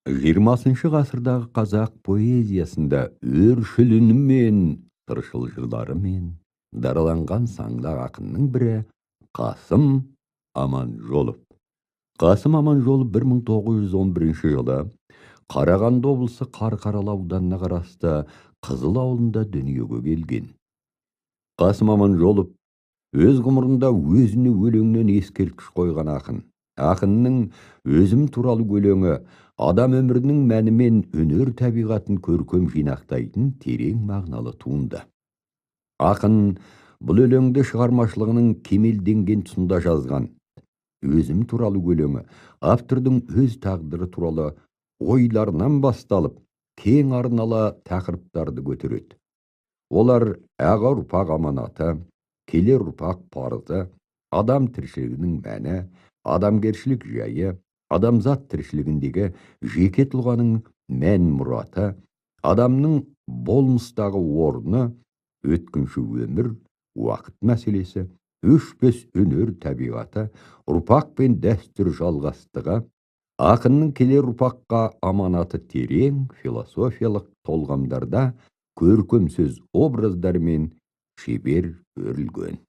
20 ғасырдағы қазақ поэзиясында өршіл үнімен, сыршыл жырларымен дараланған саңлақ ақынның бірі Қасым Аманжолов. Қасым Аманжолов 1911 жылы Қарағанды облысы Қарқаралы ауданына қарасты Қызыл ауылында дүниеге келген. Қасым Аманжолов өз ғұмырында өзіне өлеңнен ескерткіш қойған ақын. Ақынның «Өзім туралы» өлеңі адам өмірінің мәні мен өнер табиғатын көркем жинақтайтын терең мағыналы туынды. Ақын бұл өлеңді шығармашылығының кемелденген тұсында жазған. «Өзім туралы» өлеңі автордың өз тағдыры туралы ойларынан басталып, кең арналы тақырыптарды көтереді. Олар: аға ұрпақ аманаты, келер ұрпақ парызы, адам тіршілігінің мәні, адамгершілік жайы, адамзат тіршілігіндегі жеке тұлғаның мән мұраты, адамның болмыстағы орны, өткінші өмір, уақыт мәселесі, өшпес өнер табиғаты, ұрпақ пен дәстүр жалғастығы, ақынның келер ұрпаққа аманаты терең философиялық толғамдарда көркем сөз образдарымен шебер өрілген.